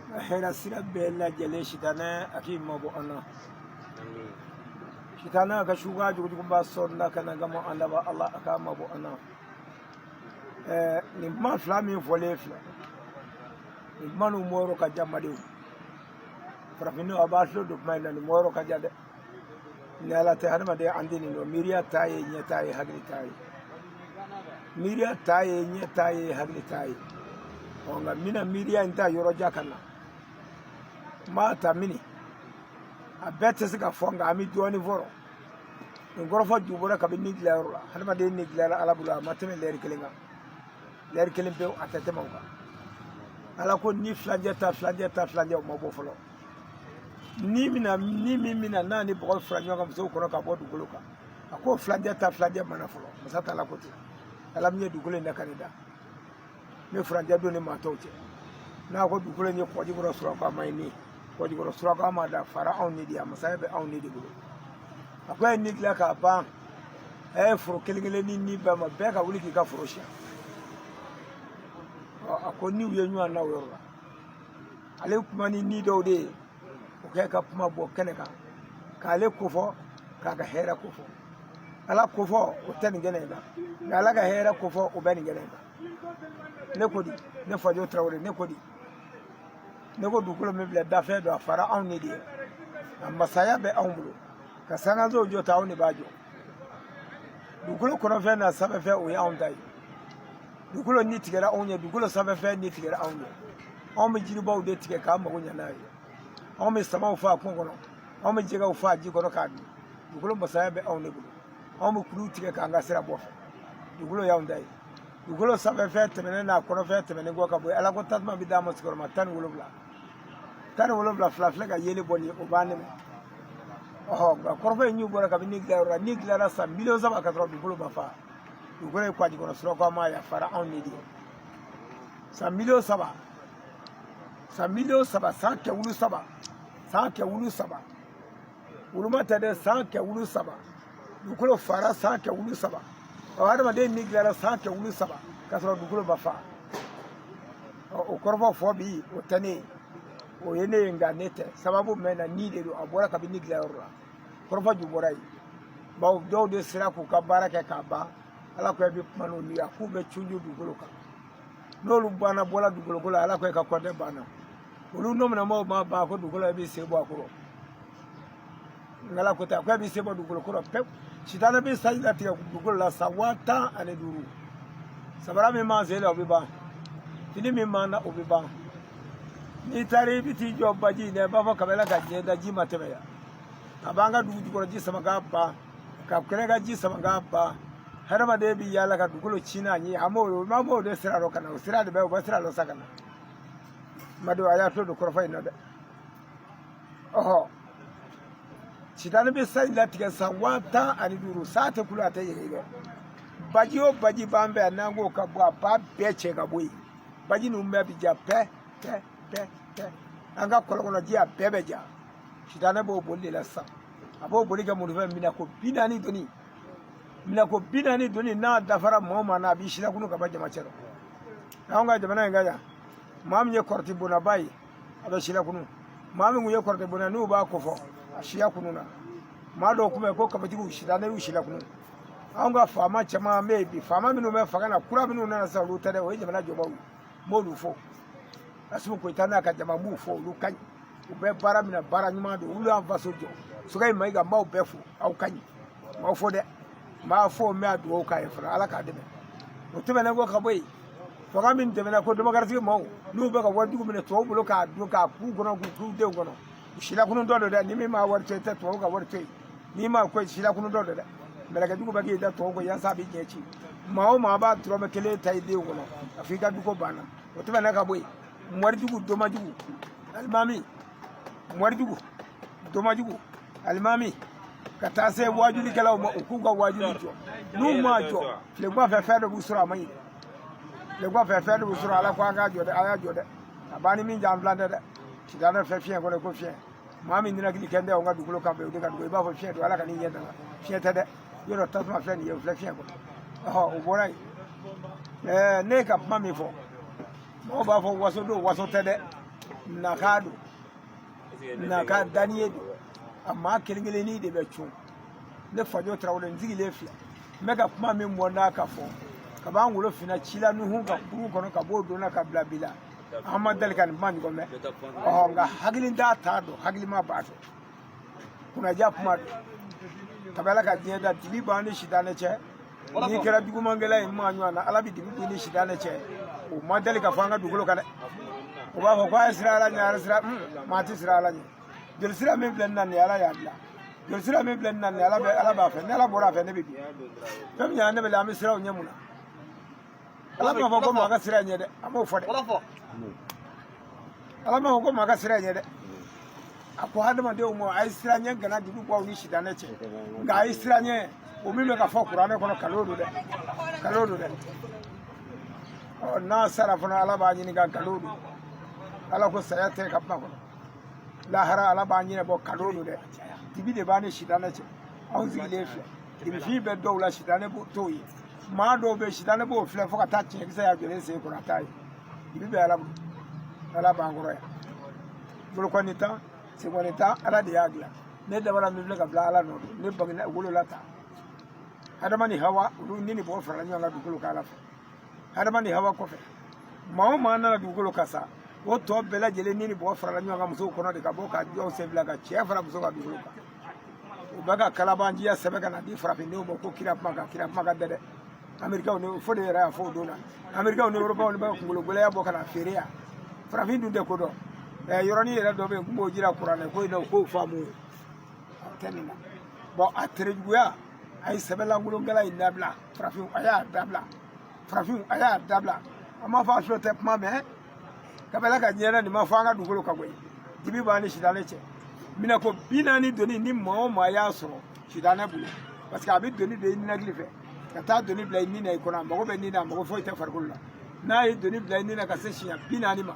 Ka hɛrɛ sira bɛɛ lajɛlen sitanɛ a k'i mabɔ an na. Sitanɛ a ka suguya jugujuguba sɔnna ka na gama an laban, Ala a k'a mabɔ an na. Ɛɛ, nin kuma fila min fɔlen filɛ, nin kuma ninnu bɔyɔrɔ ka jan. Badenw, farafinw, a b'a tulo don kuma in na. Nin bɔyɔrɔ ka jan dɛ. Ni Ala tɛ, hadamaden an tɛ nin dɔn. Miiriya t'a ye, ɲɛ t'a ye, hakili t'a ye. Miiriya t'a ye, ɲɛ t'a ye, hakili t'a ye. Ɔ, nka n bɛna miiriya in ta yɔrɔ jan ka na. N b'a ta mini, a bɛɛ tɛ se ka fɔ, nka an bɛ dɔɔnin fɔ. Nin kɔrɔfɔ ju bɔra kabini ni dilanyɔrɔ la. Hadamaden ni dilanna Ala bolo, a ma tɛmɛ lɛri kelen kan, lɛri kelen pewu, a tɛ tɛmɛ o kan. Ala ko ni filancɛ ta, filancɛ ta, filancɛ, o ma bɔ fɔlɔ. Ni mina ni min mina n'a ni bɔgɔ fara ɲɔgɔn kan musow kɔnɔ ka bɔ dugukolo kan, a ko filancɛ ta, filancɛ mana fɔlɔ. Masa ta, Ala ko ten. Ala min ye dugukolo in da ka nin da, n bɛ furancɛ don ni maa tɔw cɛ. N'a ko dugukolo in ye kɔji kɔrɔ suraka ma ye, ni kɔji kɔrɔ suraka ma da fara anw ni de ye, a masaya bɛ anw ni de bolo. A ko a ye ni dilan k'a ban, a ye foro kelen kelen ni ni bɛɛ ma, bɛɛ ka wuli k'i ka foro siɲɛ. A ko niw ye ɲɔgɔn na o yɔrɔ la. Ale kuma ni ni dɔw de ye, o kɛ ka kuma bɔ kɛnɛ kan k'ale kofɔ, k'a ka hɛrɛ kofɔ. Ala kofɔ, o tɛ nin kɛnɛ in kan, nka Ala ka hɛrɛ kofɔ, o bɛ nin kɛnɛ in kan. Ne ko di, ne Fajo Tarawele, ne ko di, ne ko dugukolo min filɛ, dafɛn don, a fara anw ni de ye, a masaya bɛ anw bolo. Ka sankansow jɔ ta, anw de b'a jɔ. Dugukolo kɔnɔfɛn n'a sanfɛfɛn, o ye anw ta ye. Dugukolo ni tigɛra anw ye, dugukolo sanfɛfɛn ni tigɛra anw ye. Anw bɛ jiribaw de tigɛ k'an mago ɲɛ n'a ye. Anw bɛ samaw faa kungo kɔnɔ, anw bɛ jɛgɛw faa ji kɔnɔ k'a dun. Dugukolo masaya bɛ anw de bolo. Anw bɛ kuluw tigɛ k'an ka sira bɔ fɛ. Dugukolo y'anw ta ye. Dugukolo sanfɛfɛn tɛmɛnen n'a kɔnɔfɛn tɛmɛnen kɔ ka bɔ yen, Ala ko tasuma bɛ d'a ma sigiyɔrɔma 17, 17. Fila filɛ ka yeelen bɔ nin ye, o b'an dɛmɛ. Ɔhɔ, nka kɔrɔfɔ in y'u bɔra kabini dilanyɔrɔ la. Ni dilanna san miliyɔn 3 ka sɔrɔ dugukolo ma fa. Dugukolo ye kwaji kɔnɔ suraka ma yafara anw de ye. San miliyɔn 3, san miliyɔn 3, san kɛ wulu saba, san kɛ wulu saba, wuluma tɛ dɛ, san kɛ wulu saba. Dugukolo fara san kɛ wulu saba. Ɔ, hadamaden ni dilanna san kɛ wulu saba k'a sɔrɔ dugukolo ma fa. Ɔ, o kɔrɔfɔ fɔ bi, o tɛ ne ye, o ye ne ye, nka ne tɛ sababu mɛn na. Ni de don, a bɔra kabini dilanyɔrɔ la. Kɔrɔfɔ ju bɔra yen, bawo dɔw de sera k'u ka baara kɛ k'a ban. Ala ko i bɛ kuma n'olu ye, a k'u bɛ cunju dugukolo kan. N'olu banna, bɔla dugukolo ko la, Ala ko i ka kɔntɛ banna. Olu nɔminɛmaw ma ban ko dugukolo i b'i sen bɔ a kɔrɔ. Ala ko ten, a ko i b'i sen bɔ dugukolo kɔrɔ pewu. Sitanɛ bɛ sanji latigɛ dugukolo la san 15,000. Sabara min b'an sen la, o bɛ ban. Fini min b'an na, o bɛ ban. N'i taara i bɛ t'i jɔ baji in na, i b'a fɔ kabila ka diɲɛ da, ji ma tɛmɛ yan. A b'an ka dugu jukɔrɔ ji sama k'a ban, ka kɛnɛ ka ji sama k'a ban. Hadamaden bɛ yaala ka dugukolo ci n'a ye. An b'o de sira dɔ ka na, o sira de bɛ, o bɛ sira dɔ sa ka na. Madu, a y'a to don kɔrɔfɔ in na dɛ. Ɔhɔ, sitanɛ bɛ sanji latigɛ san 15,000. San tɛ kulo, a tɛ yɛlɛ dɛ. Baji o baji b'an fɛ yan, n'an k'o ka bɔ, a b'a bɛɛ cɛ ka bɔ yen. Baji ninnu bɛɛ bɛ ja pɛ pɛ pɛ pɛ. An ka kɔlɔn kɔnɔ ji, a bɛɛ bɛ ja. Sitanɛ b'o boli de la sisan. A b'o boli kɛ mun fɛ? Minɛko 40 doni, minɛko 40 doni, n'a dafara mɔgɔ ma na, a b'i silakunu ka bɔ jama cɛ rɔ. Anw ka jamana in ka yan, maa min ye kɔrɔti bonnaba ye, a bɛ silakunu. Maa min kun ye kɔrɔti bonna, n'u b'a kofɔ, a siya kununa. Maa dɔw kun bɛ ko kabatigiw, sitanɛ y'u silakunu. Anw ka faama caman bɛ yen bi, faama minnu bɛ fanga na, kura minnu nana sisan, olu tɛ dɛ, o ye jamana jɔbaw ye. N b'olu fɔ. Asimi Goyita n'a ka jama, n b'u fɔ. Olu ka ɲi, u bɛ baara min na, baara ɲuman don. Olu y'an faso jɔ. Sogɛli Mayiga, n b'aw bɛɛ fo, aw ka ɲi. N b'aw fo dɛ, n b'a fɔ, n bɛ a dugawu k'a ye fana, Ala k'a dɛmɛ. O tɛmɛnen kɔ ka bɔ yen, fanga min tɛmɛna ko démocratique maaw, n'u bɛ ka warijugu minɛ tubabu bolo k'a dun, k'a k'u kɔnɔ, k'u k'u denw kɔnɔ, u silakunun dɔ don dɛ. Ni min ma wari to yen, tɛ tubabu ka wari to yen. N'i ma ko silakunun dɔ don dɛ. Mɛlɛkɛjugu bɛ k'i da tubabu kɔ yaasa a bɛ ɲɛ ci. Maa o maa b'a dɔrɔmɛ kelen ta i denw kɔnɔ, a fɔ i ka duko banna. O tɛmɛnen ka bɔ yen, warijugu domajugu alimami, warijugu domajugu alimami, ka taa se waajulikɛlaw ma, u k'u ka waajuli jɔ. N'u m'a jɔ, tilegan fɛ fɛn dɔ b'u sɔrɔ, a man ɲi dɛ. Tilegan fɛ fɛn dɔ b'u sɔrɔ. Ala ko an k'a jɔ dɛ, a y'a jɔ dɛ. A b'an ni min jɛ, an filan tɛ dɛ. Sitanɛ fɛ fiɲɛ kɔnɔ ko fiɲɛ, maa min ninakili kɛ tɛ anw ka dugukolo kan fɛ, o de ka dugu. I b'a fɔ fiɲɛ don, Ala ka n'i ɲɛ dala. Fiɲɛ tɛ dɛ, yɔrɔ tasuma filɛ nin ye, o filɛ fiɲɛ kɔnɔ. Ɔhɔ, o bɔra yen. Ɛɛ, ne ka kuma min fɔ, mɔgɔw b'a fɔ waso don, waso tɛ dɛ. Naka don, naka daniye don, a maa kelen kelennin de bɛ cun. Ne Fajo Tarawele n sigilen filɛ, n bɛ ka kuma min bɔ n'a ka fɔ ka b'an wolo finna ci la Nuhu ka kurun kɔnɔ ka b'o don na ka bila bi la, an ma deli ka nin kuma ɲɔgɔn mɛn. Ɔhɔ, nka hakili t'a t'a dɔn, hakilima b'a dɔn, kunnaja kuma don. Kabi Ala ka diɲɛ da, dibi b'an ni sitanɛ cɛ. N'i kɛra jugumankɛla ye maa ɲɔgɔn na, Ala bɛ dibi b'i ni sitanɛ cɛ. O ma deli ka fɔ an ka dugukolo kan dɛ. O b'a fɔ ko a ye siran Ala ɲɛ, a ye siran, maa tɛ siran Ala ɲɛ. Joli sira min filɛ nin na nin ye, Ala y'a bila. Joli sira min filɛ nin na nin ye, Ala bɛ, Ala b'a fɛ. Ni Ala bɔra a fɛ, ne bɛ bin. Fɛn min y'a ne bɛ la, an bɛ siran o ɲɛ mun na? Ala m'a fɔ ko maa ka siran ɲɛ dɛ, a m'o fɔ dɛ. Ala m'a fɔ ko maa ka siran ɲɛ dɛ. A ko hadamadenw ma, a ye siran ɲɛ, kana dibi bɔ aw ni sitanɛ cɛ. Nka a ye siran ɲɛ, o min bɛ ka fɔ kuranɛ kɔnɔ, kalon don dɛ, kalon don dɛ. Ɔ, n'a sara fana, Ala b'a ɲininka, kalon don. Ala ko saya tɛ ka kuma kɔnɔ, lahara Ala b'a ɲɛnabɔ, kalon don dɛ. Dibi de b'a ni sitanɛ cɛ. Anw sigilen filɛ, dibifin bɛ dɔw la, sitanɛ t'o ye. Maa dɔw bɛ, sitanɛ b'o filɛ fo ka taa tiɲɛkisɛ y'a jɔlen sen kɔrɔ, a t'a ye. Dibi bɛ Ala bolo, Ala b'an kɔrɔ yan. Bolokɔni tan, senkɔni tan, Ala de y'a dilan. Ne dabara min filɛ ka bila Ala nɔ don, ne bangena wolola ta. Adama ni Hawa, olu ni bɔgɔ farala ɲɔgɔn kan dugukolo kan Ala fɛ. Adama ni Hawa kɔfɛ, maa o maa nana dugukolo kan sa, o tɔ bɛɛ lajɛlen ni bɔgɔ farala ɲɔgɔn kan musow kɔnɔ de, ka bɔ ka jɔw sen fila ka cɛ fara muso kan dugukolo kan. U bɛ ka kalabanjiya sɛbɛn ka na di farafindenw ma ko kira kuma kan, kira kuma kan tɛ dɛ. Amerikaw ni fo de yɛrɛ y'a fɔ o don na, Amerikaw ni Eropaw ni bɛ kunkolo gɛlɛya bɔ ka na feere yan. Farafin dun tɛ ko dɔn. Ɛ, yɔrɔnin yɛrɛ dɔ bɛ yen, n b'o jira kuranɛ ko in na, u k'o faamu. A tɛ nin na. Bɔn, a terejuguya, a ye sɛbɛnlankolonkɛla in dabila. Farafinw, a y'a dabila. Farafinw, a y'a dabila. An m'a fɔ a tulo tɛ kuma mɛn. Kabila ka diɲɛ na, nin ma fɔ an ka dugukolo kan koyi. Dibi b'an ni sitanɛ cɛ. Minɛ ko 40 doni, ni maa o maa y'a sɔrɔ sitanɛ bolo, parce que a bɛ doni don i ninakili fɛ ka taa doni bila i ni na i kɔnɔ. A mago bɛ ni na, a mago foyi tɛ farikolo la. N'a ye doni bila i ni na ka se siɲɛ 40 ma,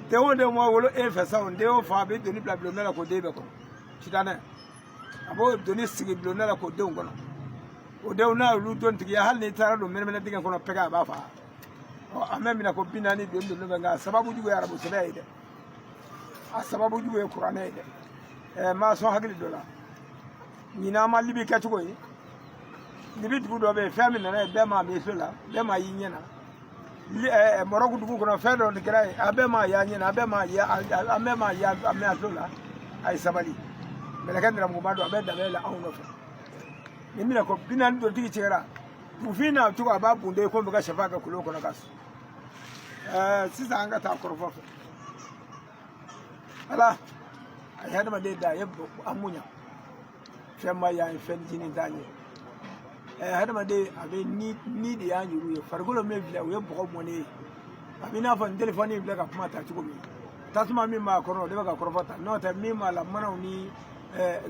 den o den ma wolo e fɛ sa, o den o fa, a bɛ doni bila bulonda la k'o den bɛɛ kɔnɔ. Sitanɛ a b'o doni sigi bulonda la k'o denw kɔnɔ. O denw n'a y'olu dontigiya, hali n'i taara don mɛnɛmɛnɛ dingɛ kɔnɔ pɛgɛ, a b'a faga. Ɔ, an bɛ minɛ ko 40 doni don bɛ, nka a sababu jugu ye arabu sɛbɛn ye dɛ, a sababu jugu ye kuranɛ ye dɛ. Ɛ, maa sɔn hakili dɔ la ɲinan, ma Libi kɛcogo ye. Libi dugu dɔ bɛ yen, fɛn min nana yen, bɛɛ m'a mɛn so la, bɛɛ m'a y'i ɲɛ na. Marɔku dugu kɔnɔ, fɛn dɔ kɛra yen, a bɛɛ m'a y'a ɲɛ na, a bɛɛ m'a ye, an bɛɛ m'a ye, a mɛn a tulo la. A ye sabali, mɛlɛkɛ nɛrɛmuguba don, a bɛ dabɛ la anw nɔfɛ. Ni minɛ ko 40 dontigi tigɛra tufin n'a cogo, a b'a bunde ko n bɛ ka sɛfan kɛ kolon kɔnɔ ka so. Ɛɛ, sisan an ka taa kɔrɔfɔ fɛ. Ala a ye hadamaden da, a ye an bonya, fɛn ma y'an ye, fɛn jinin t'an ye. Ɛɛ, hadamaden a bɛ ni de y'an yɛrɛw ye. Farikolo min filɛ, o ye bɔgɔ mɔnen ye. A b'i n'a fɔ n telefɔni filɛ ka kuma ta cogo min, tasuma min b'a kɔnɔ, o de bɛ ka kɔrɔfɔ ta. N'o tɛ, min b'a la, manaw ni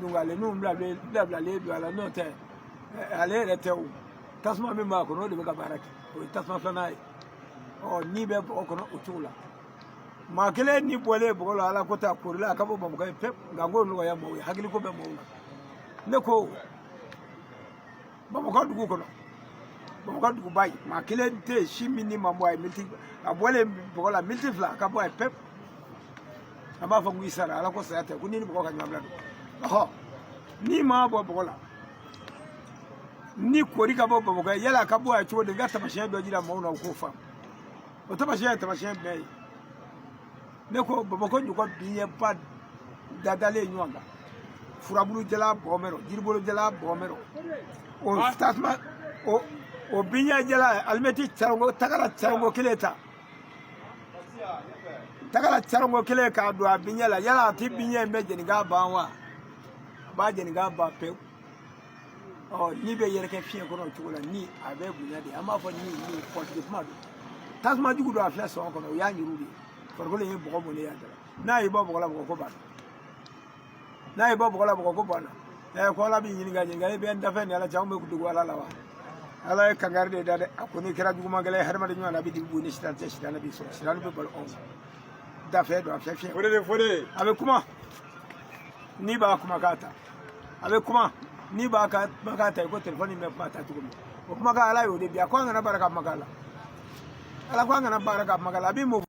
dunkalenninw bilabilalen don a la. N'o tɛ, ale yɛrɛ tɛ o. Tasuma min b'a kɔnɔ, o de bɛ ka baara kɛ, o ye tasuma filanan ye. Ɔ, ni bɛ bɔgɔ kɔnɔ o cogo la. Maa kelen ni bɔlen bɔgɔ la, Ala ko ta korila a ka bɔ Bamakɔ ye pewu. Nka n k'o nɔgɔya maaw ye, hakiliko bɛ maaw la. Ne ko Bamakɔ dugu kɔnɔ, Bamakɔ duguba ye, maa kelen tɛ yen si min ni ma bɔ a ye militi, a bɔlen bɔgɔ la militi 2, a ka bɔ a ye pewu. An b'a fɔ ko i sara, Ala ko saya tɛ, ko ni ni bɔgɔ ka ɲɔgɔn bila don. Ɔhɔ, ni maa bɔ bɔgɔ la, ni kori ka bɔ Bamakɔ ye, yala a ka bɔ a ye cogo di? N ka tamasiyɛn dɔ jira maaw na, u k'o faamu. O tamasiyɛn ye tamasiyɛn jumɛn ye? Ne ko Bamakɔ ɲɔgɔn biɲɛba dadalen ɲɔgɔn kan, furabulu jala bɔgɔmɛrɔ, jiribolo jala bɔgɔmɛrɔ, o tasuma o biɲɛ jala, alimɛti carongo, tagara carongo kelen ta, tagara carongo kelen k'a don a biɲɛ la, yala a ti biɲɛ in bɛ jeni k'a ban wa? A b'a jeni k'a ban pewu. Ɔ, ni bɛ yɛrɛkɛ fiɲɛ kɔnɔ o cogo la, ni a bɛ bonya de. An b'a fɔ ni politiki kuma don, tasuma jugu don, a filɛ sɔn kɔnɔ, o y'an yɛrɛw de ye. Farikolo in ye bɔgɔ mɔnen ye a da la. N'a y'i bɔ bɔgɔ la, bɔgɔ ko banna. N'a y'i bɔ bɔgɔ la, bɔgɔ ko banna. Ɛ, ko Ala b'i ɲininka, ɲininka e bɛ n dafɛ ni Ala cɛ, anw bɛ dogo Ala la wa? Ala ye kankari de da dɛ. A ko n'i kɛra jugumankɛla ye hadamaden ɲɔgɔn na, a bɛ dibi bɔ ni sitan cɛ, sitanɛ b'i sɔrɔ, sitanɛ bɛ balo anw dafɛ don, a fiyɛ fiɲɛ. Fode de fode. A bɛ kuma n'i b'a kumakan ta, a bɛ kuma n'i b'a ka kumakan ta i ko telefɔni bɛ kuma ta cogo min. O kumakan, Ala y'o de bi. A ko an kana baara ka kumakan la, Ala ko an kana baara ka kumakan la, a b'i mun